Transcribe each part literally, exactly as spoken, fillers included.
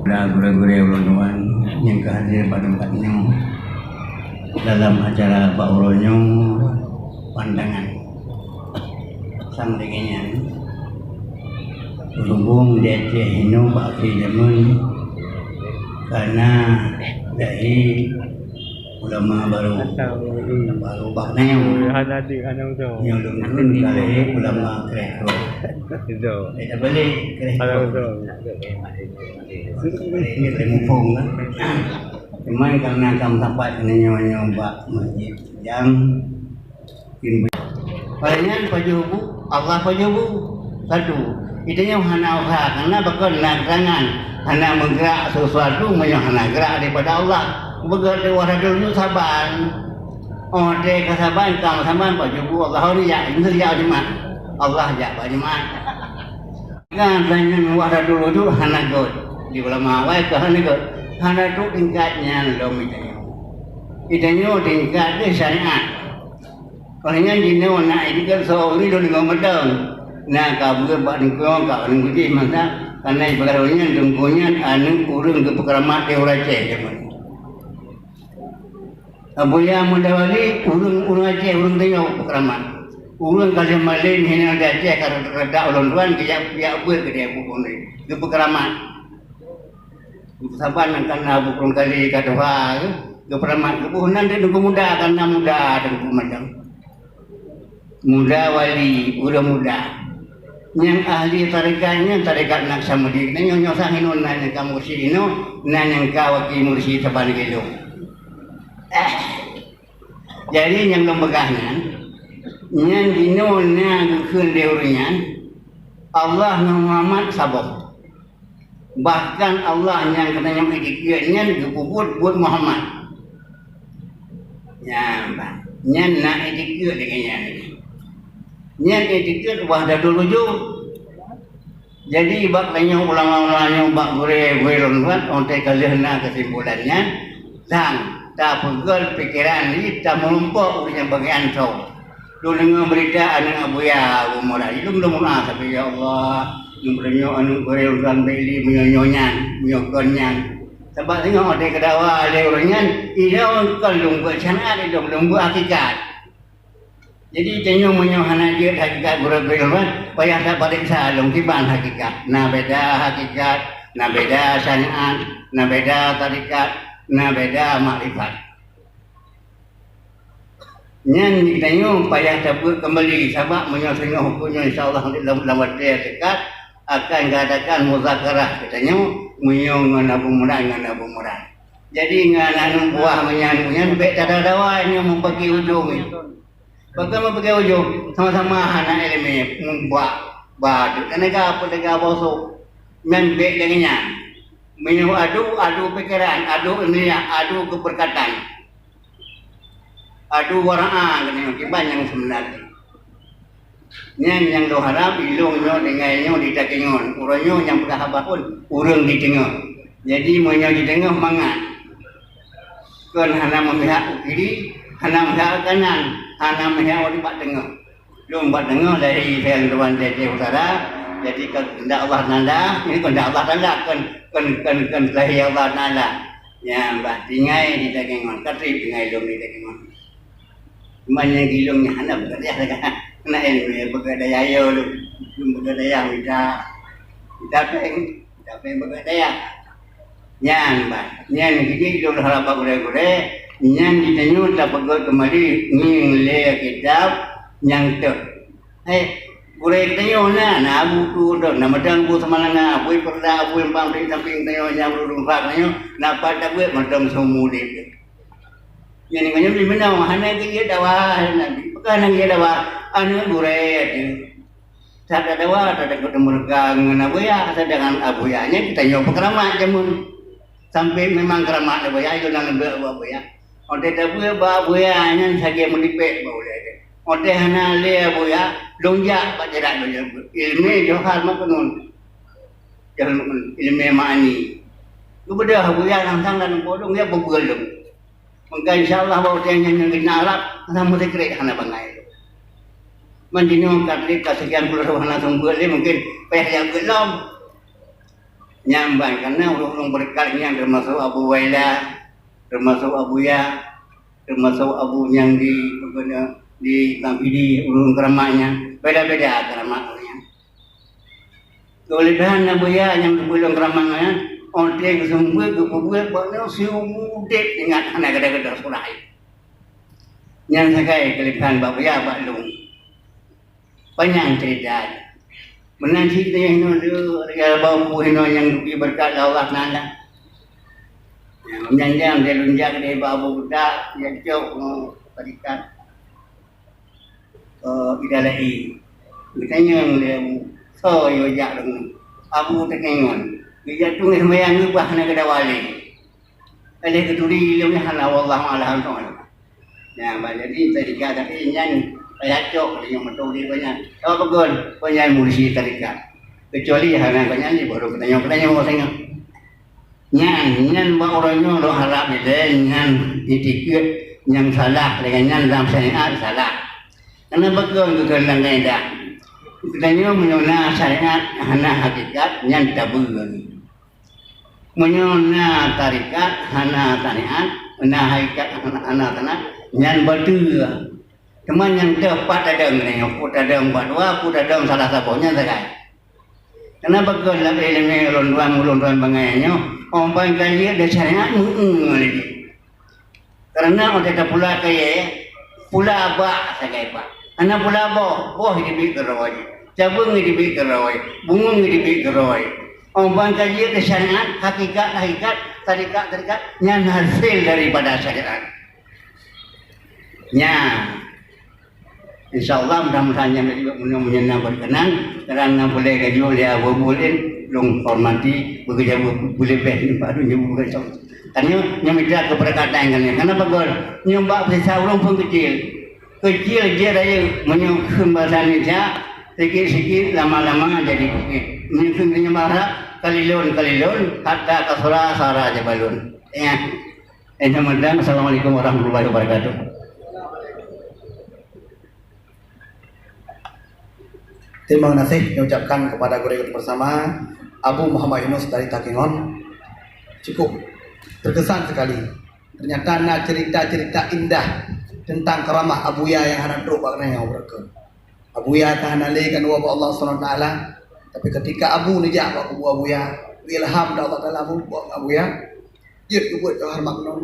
Para gurée-gurée ulôn tuan nyang ka hadir bak teumpat nyoe dalam acara bak uroe nyoe, pandangan sang lagée nyan. Berhubung di Aceh inoe bak akhé jameun ka na lahé ulama barô, barô bak nyoe. Hana di, hana usah. Nyoe lôn kheun ka lahé ulama kreh-kroh. Betul. Eh, tak boleh kreh-kroh. Hana usah. Boleh muphom kan. Cuma karena kamu sampai kena nyoe-nyoe bak masjid jam Palinyan pajoh bu, Allah pajoh bu. Satu, geutanyoe hana usah, karena pakon na geutangan, hana meugerak sesuatu meunyoe hana gerak daripada Allah. Beugét di wah radul nyoe saban. Oh, teuka saban, ka saban pajoh bu Allah ni jak, ni jak jeumat. Allah jak bak jeumat. Kan tanyoe wah radul wujud hana gét. Di ulama awai ka hana gét. Hana tu tingkat nyan lom geutanyoe. Geutanyoe tingkat di syariat. Óh lheueh nyan jinoe na itikeuet soe ureuëng lôn deungoe meudong. Na ka beuet bak teungku, ka ureuëng kudeh masa, karena ibarat ureuëng nyan teungku nyan aneuëk ureuëng geupeukeuramat di ureuëng Aceh jameun. Abuya Muda Wali ureuëng, ureuëng Aceh, ureuëng tanyoe geupeukeuramat. Ureuëng ka lheueh malém hinan di Aceh ka reudak ulôn tuan geujak, geujak beuet keudeh bubunoe geupeukeuramat. Saban nyang ka na bukrong kali ka tuha, geupeuramat geuboh nan di Teungku Muda, ka na muda Teungku Madang. Muda wali, ureuëng muda. Nyang ahli tarekat nyan tarekat Naksabendi. Nyoe, nyoe sang inoe na nyang ka mursyid inoe, na nyang ka wakil mursyid saban kilo. Eh. Jadi nyang lôn peugah nyan, nyan inoe na geukheun lé ureuëng nyan, Allah ngon Muhammad saboh. Bahkan Allah nyang geutanyoe itikeuet nyan geupeubuet buet Muhammad. Nyan, bah. Nyan na itikeuet deungon nyan. Nyan itikeuet wahdatul wujud. Jadi, bak tanyoe ulama-ulama nyoe bak gurée-gurée lôn buet, watée ka lheueh na keusimpulan nyan, dan tapeugöt pikeran jih, tameurumpok ureuëng nyang bagian soe. Lôn deungoe beurita aneuëk Abuya Abu Murad. Lôn lôn meudoá sabe, "Ya Allah, nyang peureunyoe aneuëk gurée ulôn bek li meunyoe nyoe nyan, meunyoe kon nyan." Sabab singoh watée geudawa lé ureuëng nyan, ilôn kon lôn beuet syariat, ilôn lôn beuet hakikat. Jadi, tanyoe meunyoe hana jeuet hakikat gurée-gurée lôn, payah tapareksa lôn kiban hakikat. Na beda hakikat, na beda syariat, na beda tarekat, na beda makrifat. Nyan geutanyoe payah tabeuet keumbali, sabab meunyoe singoh ukeue nyoe, insya Allah, lam, lam watée dekat akan geuadakan muzakarah geutanyoe meunyoe ngon Abu Murad, ngon Abu Murad. Jadi, ngon aneuk buah meunyan, nyan bék tadawa-dawa nyoe meupaké ujong nyoe. Bagaimana pakai ujong? Sama-sama hana iéleumé, muba, ba, teunaga, teunaga bosok. Nyan bék lagée nyan. Meunyoe adu, adu pikeran, adu niat, adu keupeurkatan. Adu waraan keuneuk kiban nyang seubeuna. Nyan nyang lôn harab ilôn nyoe deungon nyoe di Takengon. Uroe nyoe nyang peugah haba phon ureuëng di teungoh. Jadi meunyoe di teungoh mangat. Kon hana meumihak u kiri, hana meumihak u kanan, hana meumihak u bak teungoh. Lôn bak teungoh lahé Islam Tuhan Aceh Utara. Jadi kon keundak Allah Taala, ini keundak Allah Taala, kon, kon, kon, kon lahé Allah Taala. Nyan bah tinggai di Takengon, ka trép tinggai lôn di Takengon. Cuma nyang gilong nyan hana beugét dayah, hana iéleumé beugét dayah yo lôn. Lôn beugét dayah mita, mita péng, mita péng beugét dayah. Nyan bah, nyan geutanyoe lôn harab bak gurée-gurée, nyan geutanyoe tapeugét keumbali ngieng lé kitab nyang teuh. Eh, gurée geutanyoe na, na Abu Tu, na Madang Bu Samalanga, Abu Perda, Abu Empang, di samping tanyoe nyang ureuëng Fak tanyoe, na pat tabeuet mantong seumu udeb. Nyan ngon nyan meunoe hana geujeuet dawa, hana geujeuet dawa, aneuk gurée teuh. That dawa, that takot meureuka ngon Abuya, sedangkan Abuya nyan geutanyoe peukaramat jameun. Sampai memang keuramat Abuya, ilôn na lôn beuet bak Abuya. Watée tabeuet bak Abuya nyan sagai meulipék bak ulée teuh. Watée hana lé Abuya, lôn jak bak jarak lôn jak beuet. Iéleumé Johar Maknun. Johar Maknun, iéleumé ma'ani. Geubeudôh Abuya sang-sang lam polong, ya beubeulong. Maka insya Allah bak watée nyan nyang geunak rab, hana meusikrek hana bangai. Man jinoe ka trép ka sekian puluh ribu hana seumeubeuet lé, mungkin payah jak beuet lom. Nyan ban kana ureuëng-ureuëng beureukat nyan teumasok Abu Waila, teumasok Abu Ya, teumasok Abu nyang di, di Bang Pidi, ureuëng keuramat nyan, beda-beda keuramat ureuëng nyan. Keuleubhan Abu Ya nyang geupeuleuen keuramat nyan, óh lheueh geuseumeubeuet, geupeubuet, bak nyoe siumu udeb ingat hana gada-gada surah. Nyan sagai keuleubhan Abu Ya bak lôn. Panyang ceurita. Meunan cit teuh hinoe lé, ya, bak buku hinoe nyang geubri beureukat lé Allah Taala. Ya, nyan nyang dia lôn jak deh bak Abu Buta, ya, cok, eh, tarikat, eh, Idala'i. Geutanyong lé Abu, "Soe yo jak deungon?" Abu teukeungon. Geujak tueng seumayang geubah na geudawa lé. Lé geuturi lé hana wallahu a'lam. Nah, bah jadi tarikat tapi nyan payah cok lé nyang beutôi di banyak. Apa peugah? Banyak mursyid tarikat. Kecuali hana banyak di baru keutanyong-keutanyong tengok. Nyan, nyan bak uroe nyoe lôn harap beda nyan itikeuet nyang salah dengan nyan dalam syariat salah. Karena beutôi keukeunangan dah. Keutanyong meunyoe na syariat hana hakikat nyan tabu lagi. Meunyoe na tarikat hana taniat, na hakikat hana, hana taniat, nyan beutôi. Teuma nyang teupat tadong nyoe, put tadong bak dua, put tadong salah saboh nyan sagai. Kenapa keu lam ileumé ulôn tuan, ulôn tuan bangai nyoe, oh ban ka jeuet di syariat, meu-eu lé jih. Karena watée tapula kayée, pula bak sagai bak. Hana pula boh, boh jiteubiet keudroe jih. Cabeueng jiteubiet keudroe, bungöng jiteubiet keudroe. Oh ban ka jeuet di syariat, hakikat, hakikat, tarikat, tarikat, nyan hasil daripada syariat. Nyan. Insya Allah mudah-mudahan nyan juga meunyoe meunyoe na berkenan, karena boleh gaji oleh Abu Bulin, lôn hormati, bekerja bu-, boleh beh, nampak tu nyoe bukan insya Allah. Tanya, nyoe mitra keberkatan kan. Kenapa gol? Nyoe bak sisa urang pun kecil. Kecil je raya, meunyoe kheun bahasa Indonesia, sikit-sikit, lama-lama jadi bukit. Meunyoe kheun bahasa, kalilon-kalilon, hatta kasura sara jabalun. Ya. Insyaallah, assalamualaikum warahmatullahi wabarakatuh. Terima kasih diucapkan kepada guru kita bersama, Abu Muhammad Yunus dari Takengon. Cukup terkesan sekali. Ternyata na cerita-cerita indah tentang karamah Abuya yang hana trok bak nyoe berke. Abuya ka hana lé kan Allah Subhanahu Wa Taala. Tapi ketika Abu neujak bak kubu Abuya, ilham dari Allah Taala Abu buat Abuya. Jeuet keubuet keu horeumat lôn.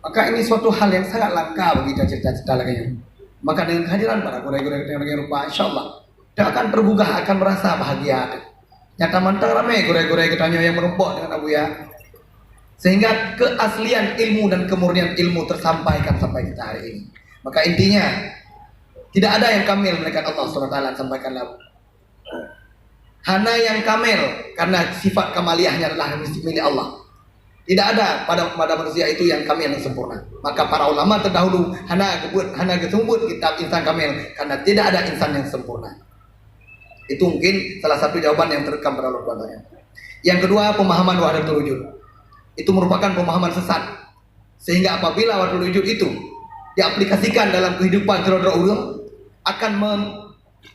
Maka ini suatu hal yang sangat langka bagi kita cerita-cerita lagée nyoe. Maka dengan kehadiran para gurée-gurée kita lagée rupa, insya Allah, kita akan tergugah, akan merasa bahagia. Nyata mantong ramai gurée-gurée geutanyoe yang merumpok dengan Abuya. Sehingga keaslian ilmu dan kemurnian ilmu tersampaikan sampai kita hari ini. Maka intinya, tidak ada yang kamil melainkan Allah Subhanahu Wa Taala sampaikan lalu. Hana yang kamil, karena sifat kamaliahnya adalah milik Allah. Tidak ada pada, pada manusia itu yang kamil, yang sempurna. Maka para ulama terdahulu hana geubeuet, hana geuseumeubeuet kitab insan kamil, karena tidak ada insan yang sempurna. Itu mungkin salah satu jawaban yang terekam pada ulama tanya. Yang kedua, pemahaman wahdatul wujud. Itu merupakan pemahaman sesat. Sehingga apabila wahdatul wujud itu diaplikasikan dalam kehidupan sidroe-droe ureuëng, akan mem-,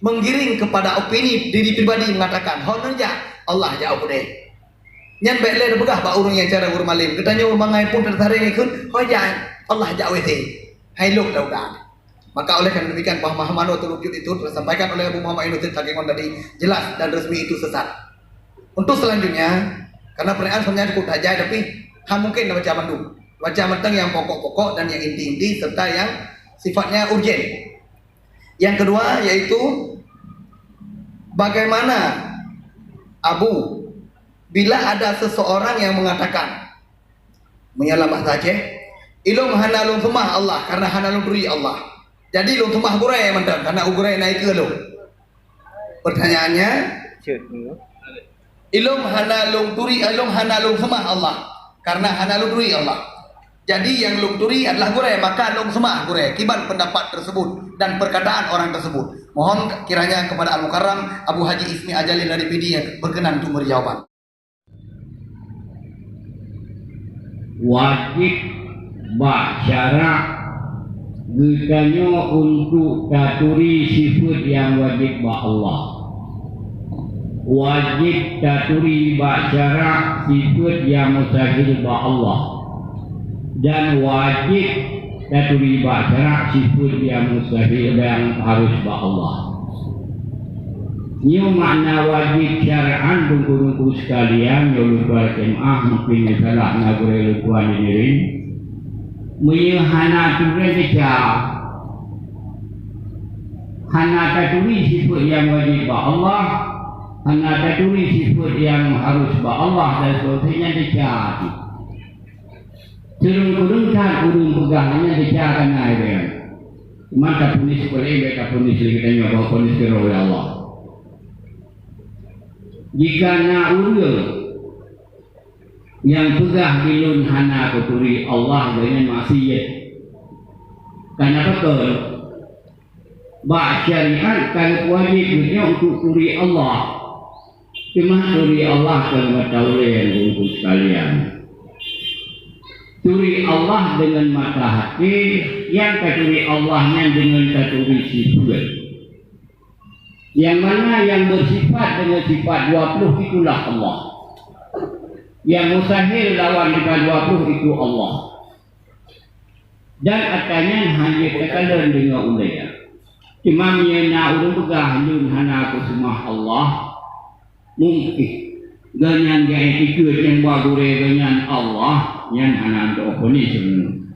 menggiring kepada opini diri pribadi mengatakan, "Ho neujak, Allah jak udeh." Nyan bék lé peugah bak ureuëng nyang cara ureuëng malem. Geutanyoe ureuëng bangai pun teutareng ikheun, "Ho jak, Allah jak W C." Hai lok dah udah. Maka oleh karena demikian, pemahaman wahdatul wujud itu telah disampaikan oleh Abu Muhammad Yunus Takengon tadi jelas dan resmi itu sesat. Untuk selanjutnya, karena pertanyaan sebenarnya cukup tajam, tapi ha mungkin dah baca bandum. Baca mantong yang pokok-pokok dan yang inti-inti serta yang sifatnya urgen. Yang kedua yaitu bagaimana Abu bila ada seseorang yang mengatakan, meunyoe lam bahasa Aceh, "Ilôn hana lôn seumah Allah karena hana lôn turi Allah. Jadi lôn seumah gurée mantong karena u gurée na ikeue lôn." Pertanyaannya, "Ilôn hana lôn turi, ilôn hana lôn seumah Allah karena hana lôn turi Allah. Jadi nyang lôn turi adalah gurée, maka lôn seumah gurée." Kiban pendapat tersebut dan perkataan orang tersebut? Mohon kiranya kepada Al-Mukarram Abu Haji Ismi Ajalin dari Pidie berkenan untuk memberi jawaban. Wajib bak syarak geutanyoe untuk taturi sifeuet nyang wajib bak Allah. Wajéb taturi bak syarak sifeuet nyang mustahil bak Allah, dan wajéb taturi bak syarak sifeuet nyang mustahil nyang harus bak Allah. Nyoe makna wajéb syar'an, teungku-teungku sekalian, nyoe lupa jemaah, mungkin salah na gurée lupa didirin. Meunyoe hana turan teuca, hana taturi sifeuet nyang wajéb bak Allah, hana taturi sifeuet nyang harus bak Allah dan seterusnya, nyan teuca. Seureueng-seureueng that ureuëng peugah nyan teuca kana, ya. Cuma tapunis peureulee, tapunis lé geutanyoe bahwa punis keudroe lé Allah. Jika na ureuëng nyang peugah, "Ulôn hana kuturi Allah," deungon maksiat. Kana pakon? Bak syariat ka wajéb geutanyoe untuk turi Allah. Teuma turi Allah keu mata ulée, teungku sekalian. Turi Allah deungon mata até, nyang taturi Allah nyan deungon taturi sifeuet. Nyang mana nyang beusifat deungon sifat dua ploh itulah Allah. Nyang mustahil lawan sifat dua ploh itu Allah. Dan atra nyan hana takalon deungon ulée. Cuma meunyoe na ureuëng peugah, "Lôn hana kuseumah Allah," mungkin gobnyan geuikot nyang ba gurée gobnyan Allah, nyan hana untuk ponis sebenarnya.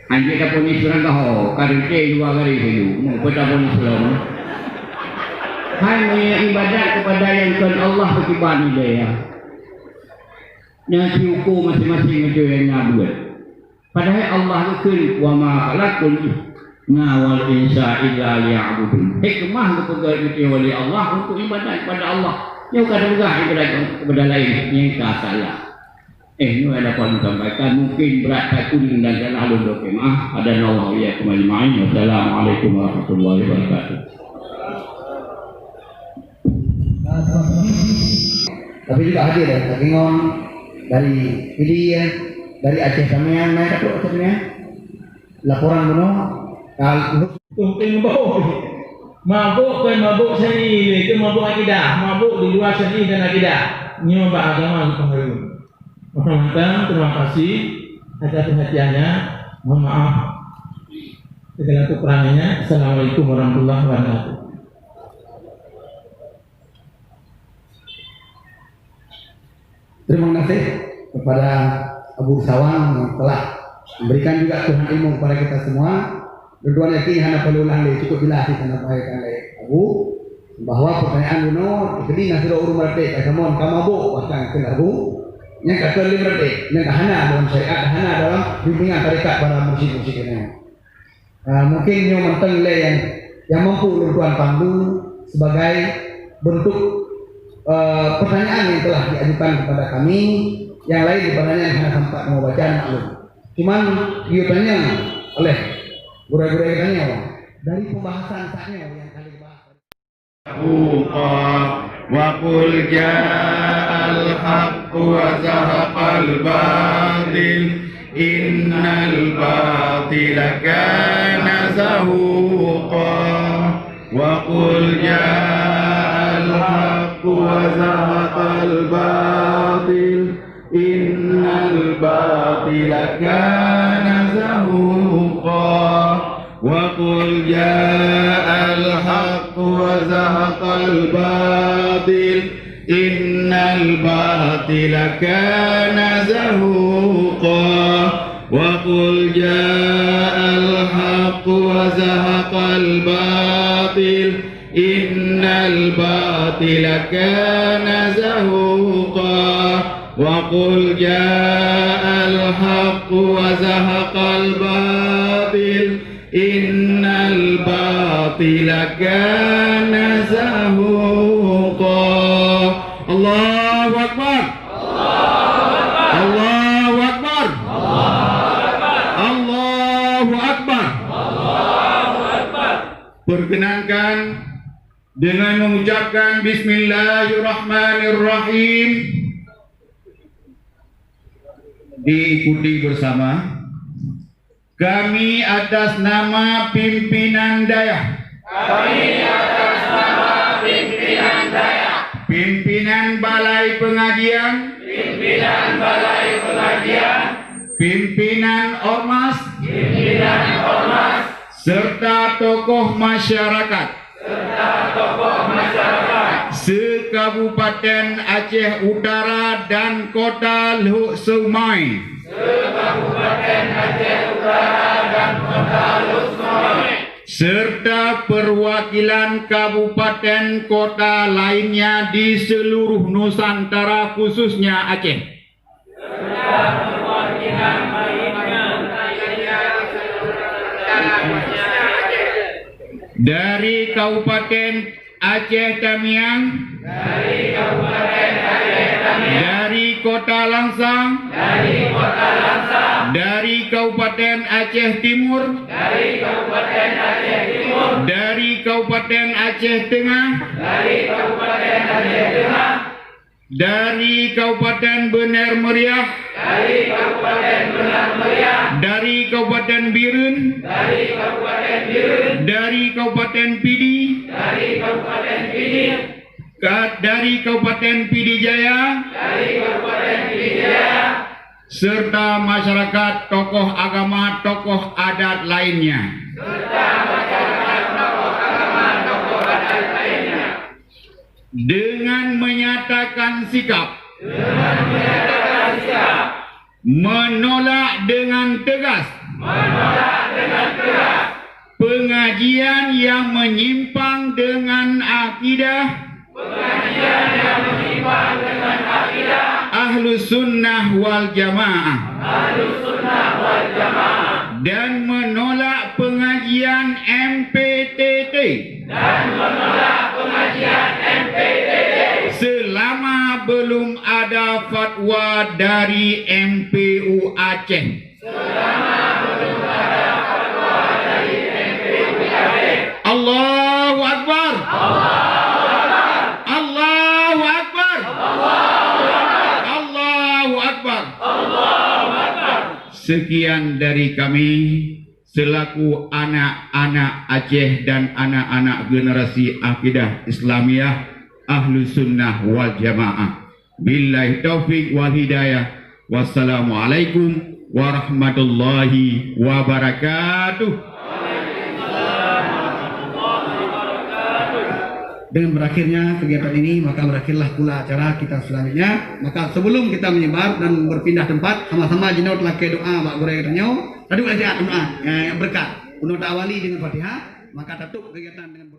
Anjak ka ponis ureuëng gaho, ka rete dua garis itu, mau peta ponis lom. Hai meunyoe ibadat kepada nyang kon Allah, beukiban ilée, ya. Nyan siuko maséng-maséng itu nyang na buet. Padahai Allah geukheun, "Wa ma khalaqtul jinna wal insa illa liya'budun." Hikmah geupeugah itu oleh Allah untuk ibadat kepada Allah. Nyoe ka teupeugah ibadat kepada laén, nyang ka salah. Eh, nyoe hana dapat sampaikan, mungkin brat that kuning dan salah lôn, oke, maaf. Hadanallahu wa iyyakum ajma'in. Wassalamualaikum warahmatullahi wabarakatuh. Tapi juga hadir dari Takengon, dari Pidie, dari Aceh Tamiang, naik ke Aceh Tamiang. Laporan bunoe, kal-, Tuh, tuh, mabuk. Mabuk kan mabuk syar'i, itu mabuk akidah, mabuk di luar syar'i dan akidah. Nyoe bak agama geupengaruh. Maka mantong, terima kasih atas perhatiannya. Mohon maaf segala kekurangannya. Assalamualaikum warahmatullahi wabarakatuh. Terima kasih kepada Abu Sawang yang telah memberikan juga Tuhan ilmu kepada kita semua. Tuan-tuan yakin hana perlu ulang lagi, cukup jelas disampaikan oleh Abu, bahwa pertanyaan bunoe, jadi na sidroe ureuëng meuratéb, ka samon, ka mabuk, bahkan keu lagu, nyang ka keu lé meuratéb, nyang ka hana dalam syariat, hana dalam bimbingan tarekat para mursyid-mursyid laén. Ah, mungkin nyoe mantong lé nyang, nyang mampu lôn tuan pandu sebagai bentuk, eh, pertanyaan yang telah diajukan kepada kami, yang lain sebenarnya hana sempat mau baca, maklum. Cuman, geutanyong oleh gurée-gurée geutanyoe, dari pembahasan saat nyoe nyang ka lheueh bahas. وقل جاء الحق وزهق الباطل إن الباطل كان زهوقا. وقل جاء الحق وزهق الباطل إن الباطل كان زهوقا. وقل جاء الحق وزهق الباطل إن الباطل كان زهوقا. وقل جاء الحق وزهق الباطل إن الباطل كان زهوقا. وقل جاء الحق وزهق الباطل إن الباطل كان زهوقا. الله أكبر. الله أكبر. الله أكبر. Perkenankan dengan mengucapkan Bismillahirrahmanirrahim, diikuti bersama. Kami atas nama pimpinan dayah. Kami atas nama pimpinan dayah. Pimpinan Balai Pengajian, pimpinan Balai Pengajian, pimpinan Ormas, pimpinan Ormas, serta tokoh masyarakat, serta tokoh masyarakat, se-Kabupaten Aceh Utara dan Kota Lhokseumawe, se-Kabupaten Aceh Utara dan Kota Lhokseumawe, serta perwakilan kabupaten kota lainnya di seluruh Nusantara, khususnya Aceh. Dari Kabupaten Aceh Tamiang, dari Kota Langsang, dari Kabupaten Aceh Timur, dari Kabupaten Aceh Tengah, dari Kabupaten Bener Meriah, dari Kabupaten Bireuen, dari Kabupaten Pidie, ka-, dari Kabupaten Pidie Jaya, serta masyarakat, tokoh agama, tokoh adat lainnya. Dengan menyatakan sikap, dengan menyatakan sikap, menolak dengan tegas, menolak dengan tegas, pengajian yang menyimpang dengan akidah, pengajian yang menyimpang dengan akidah, Ahlus Sunnah wal Jamaah, Ahlus Sunnah wal Jamaah, dan menolak pengajian M P T T, dan menolak pengajian M P T T, selama belum ada fatwa dari M P U Aceh. Selama belum ada fatwa dari M P U Aceh. Allahu Akbar. Allahu Akbar. Allahu Akbar. Allahu Akbar. Sekian dari kami selaku anak-anak Aceh dan anak-anak generasi akidah Islamiyah Ahlus Sunnah wal Jamaah. Billahi taufik wal hidayah. Wassalamualaikum warahmatullahi wabarakatuh. Dengan berakhirnya kegiatan ini, maka berakhirlah pula acara kita selanjutnya. Maka sebelum kita menyebar dan berpindah tempat, sama-sama jinoe lakée doa bak gurée geutanyoe. Tadi aja doa, eh, berkat. Unoe ta awali dengan Fatihah, maka tatup kegiatan dengan